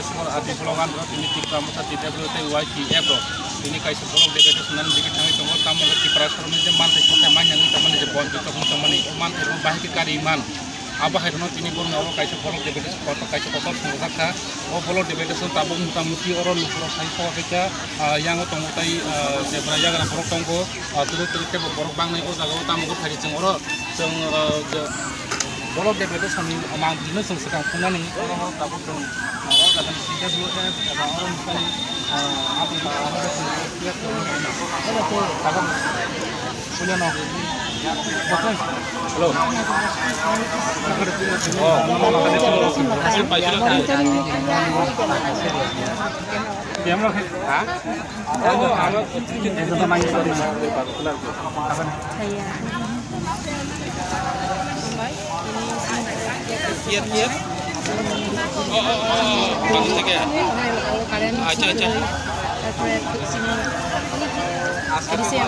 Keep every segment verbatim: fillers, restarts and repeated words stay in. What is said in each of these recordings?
Sibor R D block under o tini Tipra Motha T W tei Y T F rok tini kaisa block debate swnani digi thangwi tongo, tamo wngkha Tiprasarokni je manthai sothai manya wngwi tongmani, je bon bitok wngwi tongmani, o manthai rok bahai khe kari man. Abo hai rokno tini borokni oro kaisa block debate kotor, kaisa kotor swngjak kha. O block debate tabuk mota muti oro lukurok sai kha, ah, yango tongo tei, ah, je bwraijagra borok tongo, ah, twrwk twrwk khe bo borok bangnai o jaga o, tamo wngkha khe chwng oro chwng, ah, je Borok de bedo sami amang bino song sekang phunani oro tabuk song oro jagan sida dulu eh eba oro nukani abo oro song ya ko oro ko tabuk punya no. Hello. Oh. Camera. Ha? Iya. Iya, iya. Oh, oh, oh, oh. Bagus ya, kayak. Acha, acha. Oh, oh. Acha, acha.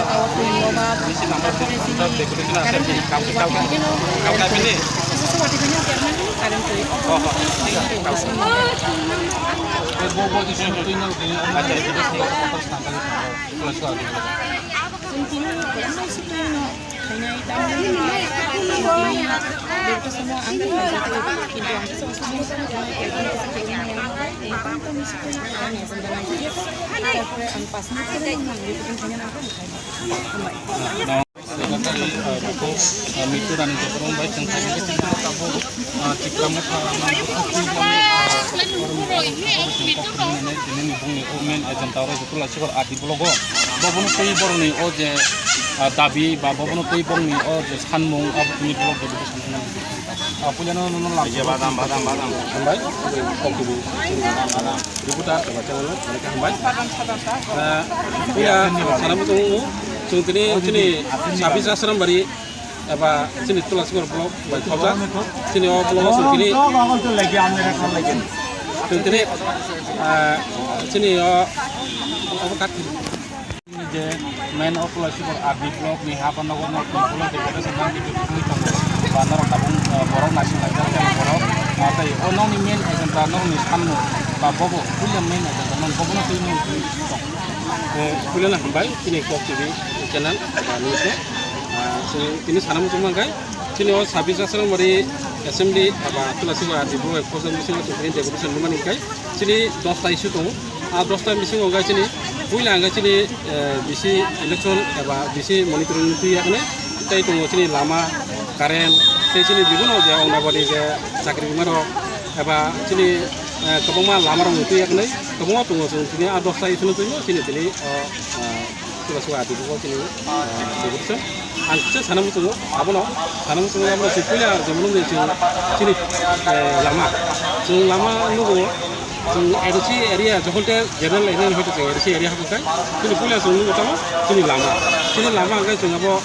Khainai tamni, bebak samo ang khe khaijak, kintu ang khe samo samo khainai, khaijak, khaijak, khaijak, ang khe samo samo khainai, tarpore ang pas minute khe nang, bebak khainai nang khe khainai. Hambai. Secretary, uh, Dr., uh, Mitu Rani Debbarma bai chwng khainai khe chwng tabuk, uh, Tipra Motha, uh, tini ni bongni o main agenda oro Tulashikhor R D block o. Bo bono twi borokni o je, ah, dabi ba bo bono twi borokni o je sanmung abo tini block deputation hwnwi. Ah, puilano nono lam. Badam, badam, badam. Hambai. Kok tubu. Badam, badam. Reporter, coba channel, mereka hambai. Ah, puila sana butung, chwng tini, chini, sabis asram bari. Eba chini Tulashikhor block bai khobjak. Chini o block o chwng tini, chwng tini, ah, chini o, obo kat je main o Tulashikhor R D block ni hapar nogo no tini block de kata swnang di twi tongo. Ba norok tabung, ah, borok naising laijak borok. Ah, tei o nokni main agenda nokni sanmung ba bobo puila main agenda non bobono twi nung twi tong. Eh, puilano hambai chini Kok T V channel ba news o. Ah, chini sana muchung mangkai. Chini o sabis asram bari assembly aba Tulashikhor R D block bai khobjak bisingo chwng tini deputation nukmani hwnkhe chini dosta issue tongo. A dosta bisingo hwnkhe chini puila hwnkhe chini, eh, bisi election eba bisi monitoring twi yakni tei tongo chini lama, current tei chini bibino je Anganwadi je chakri rwma rok eba chini, eh, kwbangma lama rok twi yakni kwbangma tongo chwng tini a dosta issue no twi chini tini o, eh, Soba soba ati bugo chini, ah, bebaksa. Ang kisa sana muchungo, abono sana muchungo, abono chini puila jemon wngwi chini, chini, eh, lama. Chini lama nugo, chini A D C area, jokhon te general area ni hoite chini A D C area habukai. Chini puila chini nugo tamo, chini lama. Chini lama hwnkhe chini abo,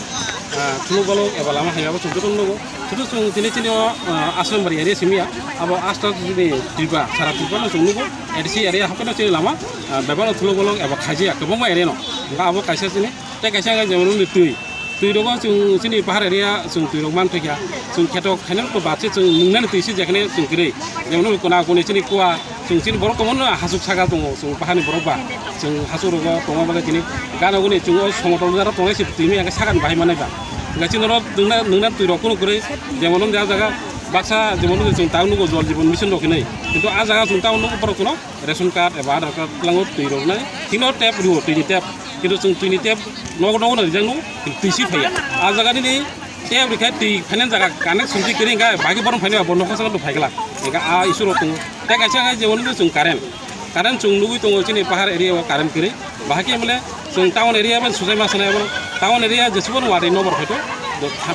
ah, thuluk balok eba lama hai abo chini joto nugo. Sudu chwng tini chini o, ah, Asrambari area simi ya, abo asta chini Tripura, sara Tripura no chwng nugo, A D C area hakhe no chini lama, ah, bebak no thuluk bolok eba khaji ya, kwbangma area no. Hwnkhe abo kaisa chini, tei kaisa hwnkhe jemon wngdi twi. Twi rogo chwng chini pahar area chwng twi rok man thokya, chwng kheto khainai rok to bad se chwng nungnani twi se jekhane chwng kwrwi. Jemon wngdi kona koni chini kua, chwng chini borok tongo no hasuk saka tongo, chwng pahani borok ba. Chwng hasuk rogo tongma bagwi tini gana guni chwng o somotol jora tongnai se twi maya khe sakani bahai manai ba. Hwnkhe chini oro nungna, nungna twi rok kunu kwrwi jemon wngdi ah jaga baksa jemon wngdi chwng ta nugo Jal Jeevan Mission rok hinwi. Kintu ah jaga chwng ta nugo borok kuno ration card eba Aadhaar card twlango twi rok nai. Tino tap rwo, twi ni tap. Kintu chwng twi ni tap nogo nogo no rijak nung, twi si phaiya. Ah jaga nini tap rikha twi phainani jaga connection twi kwrwi hwnkhe bagwi borok phainai ba bo nokha saka phai glak. Hwnkhe ah issue rok tongo. Tei kaisa hwnkhe jemon wngdi chwng current. Current chwng nugwi tongo chini pahar area o current kwrwi. Bahai khe mane chwng town area bai suchai ma sanai abo. Town area jesubon watwi nokbar hoito,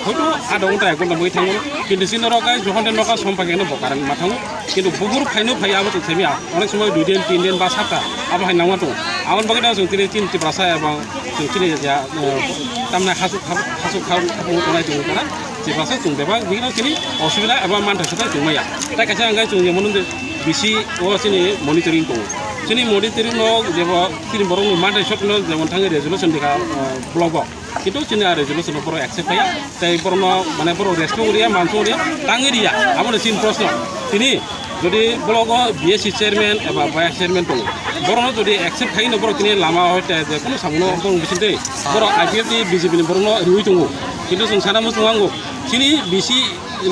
hoito adha ghonta ek ghonta bagwi thango. Kintu chini norok kai jokhon de nokha som phai khe bo current ma thango. Kintu buphuru phaino phai abo chwng saimya. Onek somoi dui din, tin din ba sapta abo hai nangma tongo. Aboni bagwi no chwng tini chini Tiprasa ebong chwng chini ya, eh, tamni hasuk, hasuk, hasuk, hasuk tongnai chwng kana. Tiprasa chwng bebak bini chini osubida eba manthai sothai chwng maya. Tai kaisa hwnkhe chwng jemon wngdi bisi o chini monitoring tongo. Chini monitoring no jebo chini borok ni manthai sothai no jemon thangwi resolution dikha, ah, block o. Kintu chini a resolution no borok accept khaiya. Tai borok no mane borok respect uriya, manso uriya, tangwi riya. Abo no chini proshno. Tini Jodi blogo B S C chairman eba vice chairman tongo, borokno jodi accept khaino borok tini lama hoite je kono samuno borok bisingtwi borok I P F T B J P ni borokno riwi tongo. Kintu chwng sana muchungo ango chini B C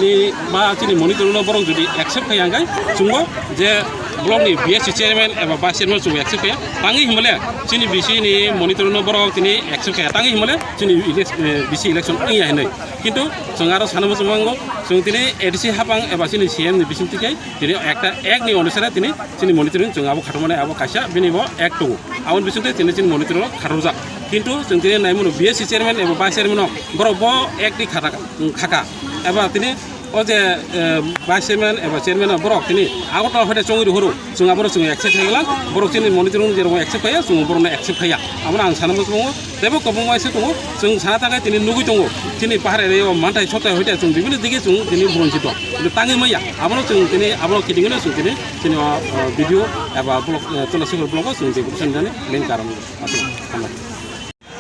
ni ba chini monitor no borok jodi accept khaiya hwnkhe chwngbo je block ni B S C chairman eba vice chairman chwngbo accept khaiya. Tangwi himale chini B C ni monitor no borok tini accept khaiya. Tangwi himale chini elec-, eh, B C election wngya hinwi. Kintu chwng aro sana muchungo ango chwng tini A D C hapang eba chini C M ni bisingtwi khe tini ekta act ni onusare tini chini monitoring chwng abo khatumani abo kaisa bini bo act tongo. Aboni bisingtwi tini chini monitor o khatrokjak. Kintu chwng tini naimano B S C chairman eba vice chairman no borok bo act ni khata, khaka. Eba tini o je, eh, vice chairman eba chairman no borok tini Agartala hoite chongwi rihoro. Chwng abono chwng accept khaigwlak. Borok chini monitor wng jerok accept khaiya, chwng borokno accept khaiya. Abono ang sana muchungo. Teibo kwbangma se tongo, chwng sana thangkhe tini nugwi tongo. Chini pahar area o manthai sothai hoite chwng bibini dige chwng tini bronchito. Kintu tangwi manya. Abono chwng tini abono kitingno chwng tini chini o, o, video eba block, eh, Tulasibar block o chwng deputation jani main karon. Aswk. Hambai.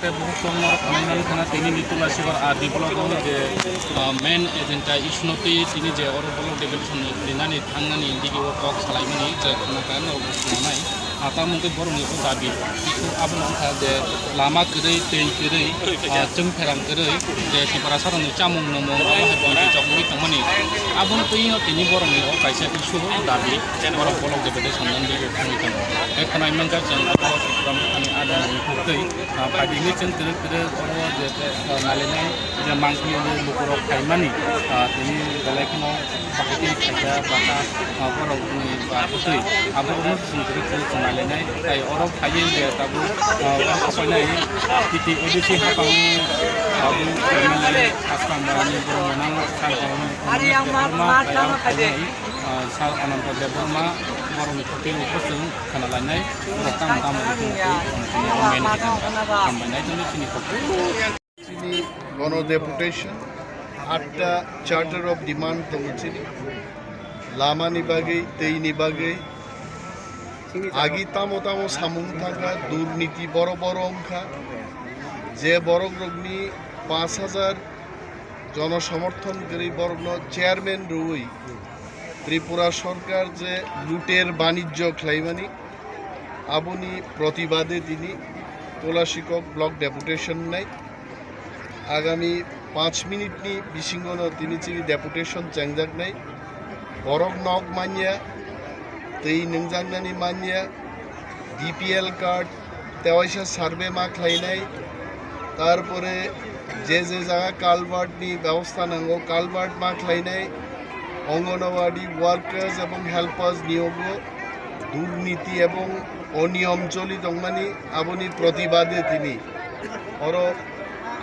Tei bukhuk tongma rok khwnai nang khana tini ni Tulasibar R D block o je, ah, main agenda issue no twi tini je oro block deputation ni rinani thangnani digi o kok salaimani je khna kaya norok bo khwnanai. Ah, tamo hwnkhe borokni o dabi, issue abono wngkha je lama kwrwi, twi kwrwi, ah, chwng pherang kwrwi, je Tiprasa rokni chamung nwmung abo hai bondwi chokmani tongmani. Aboni twi no tini borokni o kaisa issue dabi, borok block deputation ni digi o khwnai tongo. Tei khwnai mankha chwng o Tipra Mothani adani hwnkhe twi, ah, phaidi hwnwi chwng kwrwi kwrwi oro je, ah, nailainai je mangpili je lukurok phaimani, ah, tini belai kheno bahai khe khaisa bata, ah, borokni ba bwtwi, ah, borokno chwng kwrwi kwrwi chwng nailainai. Tai oro phaiwi je tabuk, ah, oro phainai T T A D C haphangni tabuk M L A Aslam Barani borok mwnang Sar Ananta Debbarma, tai oro phainai, ah, Sar Ananta Debbarma borokni khophi rokbo chwng khna lainai, borok tamo tamo rwtwng twi, tini oro main agenda. Hambai nai tongdi chini khophi. Chini gono deputation, atta charter of demand tongo chini. Lama ni bagwi, tei ni bagwi. Agi tamo tamo samung thangkha, durniti boro boro wngkha. Je borok rokni panch hajar jono somorthon kwrwi borokno chairman rwui Tripura sorkar je luter banijjo khlaimani, aboni protibade tini Tulasikok block deputation wngnai. Agami panch minute ni bisingo no tini chini deputation chengjaknai. Borok nok manya, twi nungjaknani manya, B P L card, tewaisa survey ma khlainai, tarpore je je jaga culvert ni bebosta nango, culvert ma khlainai, Anganwadi workers ebong helpers niyogo durniti ebong oniyom choli tongmani, aboni protibade tini oro,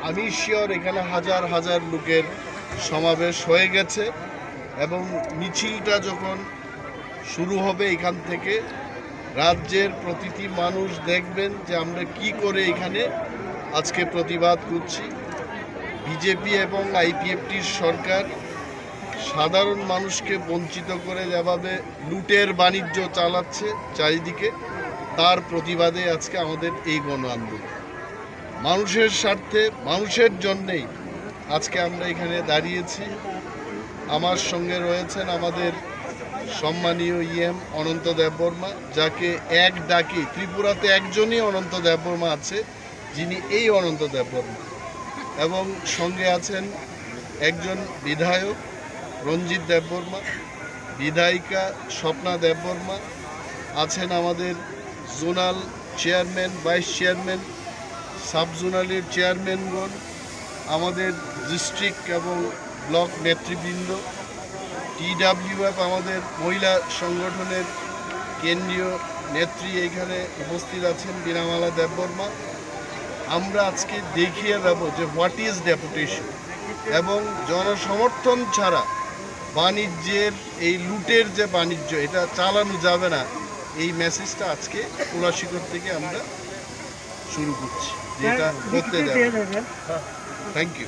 ami sure এখানে হাজার হাজার লোকের সমাবেশ হয়ে গেছে এবং মিছিলটা যখন শুরু হবে এখান থেকে। রাজ্যের প্রতিটি মানুষ দেখবেন যে আমরা কি করে এখানে আজকে প্রতিবাদ করছি। বিজেপি এবং আইপিএফটির সরকার সাধারণ মানুষকে বঞ্চিত করে যেভাবে লুটের বাণিজ্য চালাচ্ছে চারিদিকে, তার প্রতিবাদে আজকে আমাদের এই গণ আন্দোলন। মানুষের স্বার্থে, মানুষের জন্যেই আজকে আমরা এখানে দাঁড়িয়েছি। আমার সঙ্গে রয়েছেন আমাদের সম্মানীয় ইএম অনন্ত দেববর্মা, যাকে এক ডাকে, ত্রিপুরাতে একজনই অনন্ত দেববর্মা আছে, যিনি এই অনন্ত দেববর্মা, এবং সঙ্গে আছেন একজন বিধায়ক রঞ্জিত দেববর্মা, বিধায়িকা স্বপ্না দেববর্মা, আছেন আমাদের zonal chairman, vice chairman, sub জোনালের চেয়ারম্যানগণ, আমাদের ডিস্ট্রিক্ট এবং ব্লক নেতৃবৃন্দ, টিডাব্লিউএফ আমাদের মহিলা সংগঠনের কেন্দ্রীয় নেত্রী এখানে উপস্থিত আছেন বীণামালা দেববর্মা। আমরা আজকে দেখিয়ে দেব যে what is deputation এবং জনসমর্থন ছাড়া বাণিজ্যের, এই লুটের যে বাণিজ্য, এটা চালানো যাবে না। এই মেসেজটা আজকে কোলাশিকর থেকে আমরা শুরু করছি, যে এটা করতে দেবে। Thank you.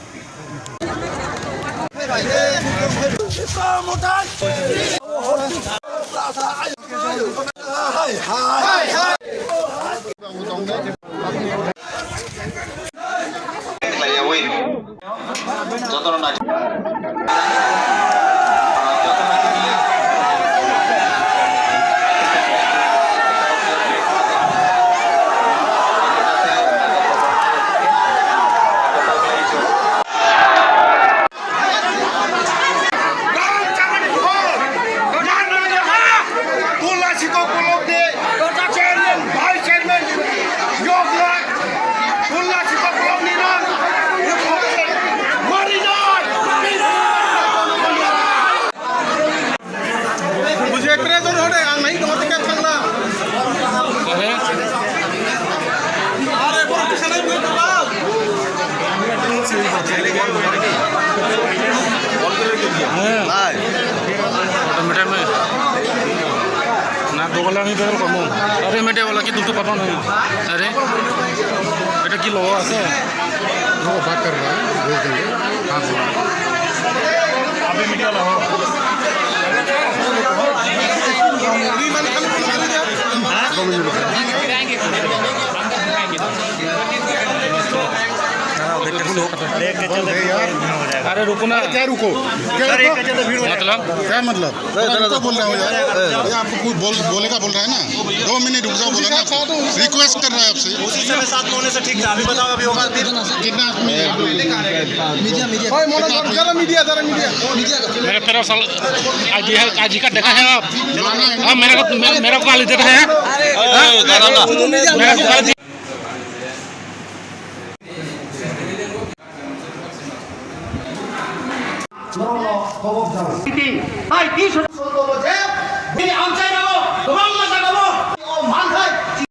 Jotono nai-, jotono nai-, Pressure hore, ang nai tongma ticket thangla. Are? Are, borok kisa nai bui tongma. Nai. Automatic nai. Na, dogola ni bedal komo. Automatic wala ki dutu papa nai. Are? Eta ki logo ase? वो बात कर रहा है, भेज देंगे। हाँ, बोलो। अभी मीडिया वाला हो। अरे रुको ना। क्या रुको? क्या सर, एक रुको? कच्चा तो भीड़ हो जाएगा। मतलब? क्या मतलब? जरा, जरा, रुको बोल रहा हूँ यार। ये आपको कोई बोल, बोलेगा बोल रहा है ना? दो मिनट रुक जाओ, बोला ना। रिक्वेस्ट कर रहा है आपसे। उसी समय सात में होने से ठीक था, अभी बताओ, अभी होगा, अभी कितना आदमी है? Media, media. भाई, मोना, जरा मीडिया, जरा मीडिया। मीडिया का। मेरे पैरों साल, आईडी है, आईडी कार्ड देखा है आप? हाँ, मेरे को, मेरे, मेरे को गाली देता है। हाँ? मेरे को गाली दे-